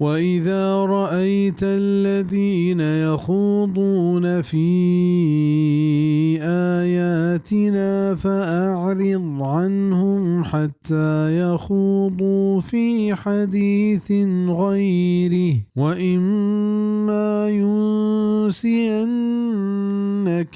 وإذا رأيت الذين يخوضون في آياتنا فأعرض عنهم حتى يخوضوا في حديث غيره وإما ينسينك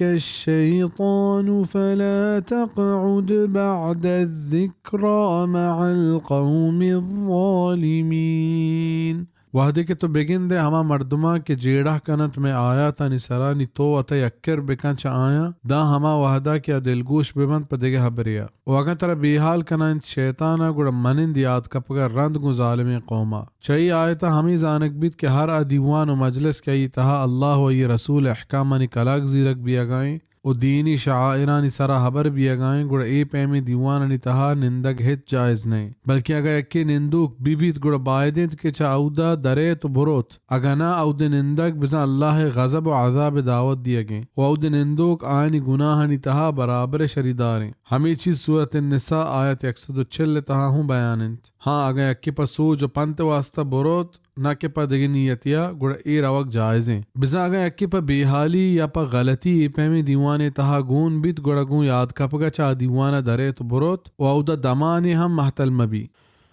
الشيطان فلا تقعد بعد الذكرى مع القوم الظالمين۔ وہدے کہ تو بگندئے ہما مردماں کہ جیڑہ کننت مئے آیاتانی سرا، نی تو وتا یکر بکن چہ آیاں، داں ہما وہدا کہ آ دلگوش ببنت پہ دگہ ہبرے ء۔ و اگاں ترا بیہال کننت شیطان ء، گڑا منند یاد کپگ ء رند گوں ظالمیں قوم ء۔ چہ اے آیت ء ہمے زانگ بیت کہ ہر آ دیوان و مجلس کہ آئی تہا اللہ و آئی رسول ء احکامانی کلاگ زیرگ بیئگا انت، و دینی شعائرانی سرا ہبر بیئگا انت، گڑا اے پیمیں دیوانانی تہا نندگ ہچ جائز نہ انت، بلکیں اگاں یکے نندوک بہ بیت، گڑا باید انت کہ چہ اودا درئیت و بروت، اگاں نہ اودے نندگ بزاں اللہ ء غضب و عذاب ء دعوت دیگ انت و اودے نندوک آیانی گناہانی تہا برابر ء شریدار انت۔ ہمے چیز سورت النساء آیت یک سد و چل ء تہا ہوں بیان انت۔ ہاں، اگاں یکے پہ سوج و پنت ء واسطہ بروت، نہ کہ پہ دگہ نیتیا، گڑا اے روگ جائز انت۔ بزاں اگاں یکے پہ بیحالی یا پہ غلطی اے پیمیں دیوانے تہا گون بیت، گڑا گوں یاد کپگا چہ آ دیوانا درئیت و بروت و اودا دمانے ہم مہتل مبی۔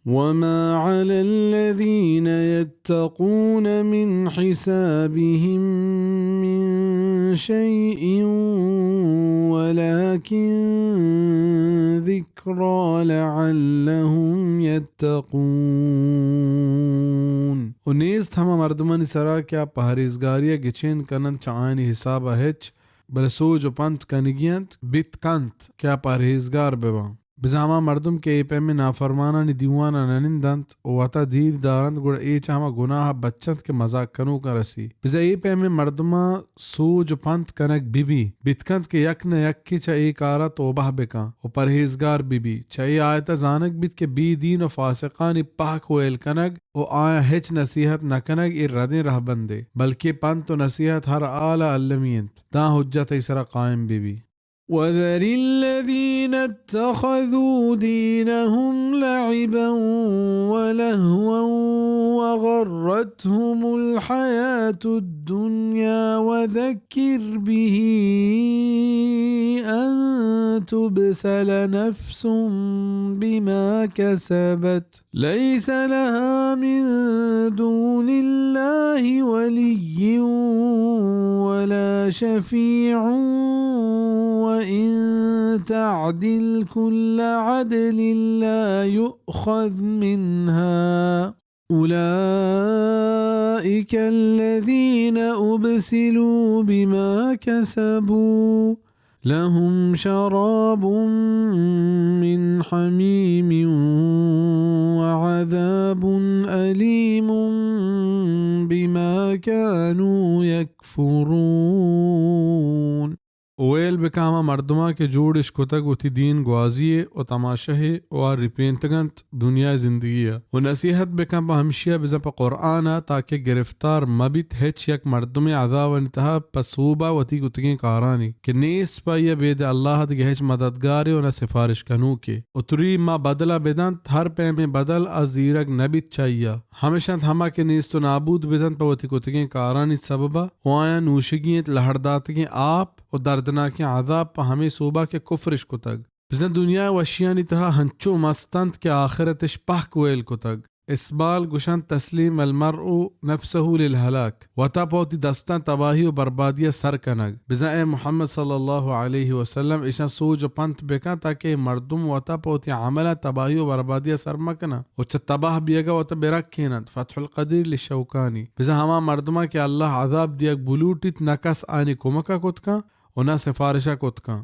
وما على الذين يتقون من حسابهم من شيء ولكن ذكرى لعلهم يتقون۔ و نیست ہما مردمانی سرا کہ آ پہریزگاری ء گچین کننت چہ آیانی حساب ء ہچ، بلے سوج و پنت کنگی انت، بیت کنت کہ آ پہریزگار بباں۔ بزاں ہما مردم کہ اے پیمیں نافرمانانی دیوان ء نہ نندنت و وتا دیر دارنت، گڑا اے چہ ہما گناہ ء بچنت کہ مزاک کنوکاں رسی۔ بزاں اے پیمیں مردماں سوج و پنت کنگ بہ بی، بیت کنت کہ یک نہ یکے چہ اے کار ء توبہ بکن و پرہیزگار بہ بی۔ چہ اے آیت ء زانگ بیت کہ بے دین و فاسقانی پہک ویل کنگ و آیاں ہچ نصیحت نہ کنگ اے ردیں رہبندے، بلکیں پنت و نصیحت ہر حال ء المی انت، داں حجت ای سرا قائم بہ بی۔ وذر الذين اتخذوا دينهم لعبا ولهوا وغرتهم الحياة الدنيا وذكر به أن تبسل نفس بما كسبت ليس لها من دون الله ولي ولا شفيع وإن تعدل كل عدل لا يؤخذ منها أولئك الذين أبسلوا بما كسبوا لهم شراب من حميم وعذاب أليم بما كانوا يكفرون۔ ویل بکن ہما مردماں کہ جوڑ اش کتگ وتی دین گوازی ء و تماشہ ء و آ رپینتگ انت دنیا ء زندگی ء۔ و نصیحت بکن پہ ہمشی ء بزاں پہ قرآن ء تاکہ گرفتار مہ بیت ہچ یک مردمے عذابانی تہا پہ سوب ء وتی کتگیں کارانی کہ نیست پہ آئی ء بید اللہ ء دگہ ہچ مددگارے و نہ سفارش کنوکے۔ و تری ما بدل ء بدنت، ہر پیمیں بدل ء زیرگ نہ بیت چہ آئی ء۔ ہمیش انت ہما کہ نیست و نابود بدنت پہ وتی کتگیں کارانی سبب ء و آیاں نوشگی انت لہڑ داتگیں آپ و دردناکیں عذاب پہ ہمے سوب ء کہ کفر اش کتگ۔ بزاں دنیا ء وشیانی تہا ہنچو مست انت کہ آخرت اش پہک ویل کتگ۔ اسبال گوشنت، تسلیم المرء نفسه للهلاك، وتا پہ وتی دستاں تباہی و بربادی ء سر کنگ۔ بزاں اے محمد صلی اللہ علیہ وسلم، اشاں سوج و پنت بکن تاکہ اے مردم وتا پہ وتی عملاں تباہی و بربادی ء سر مکناں و چہ تباہ بیگ ء وتا برکیننت۔ فتح القدیر للشوکانی۔ بزاں ہما مردماں کہ اللہ عذاب دیگ بلوٹیت، نہ کس آیانی کمک ء کت کن و نہ سفارش ء کت کن۔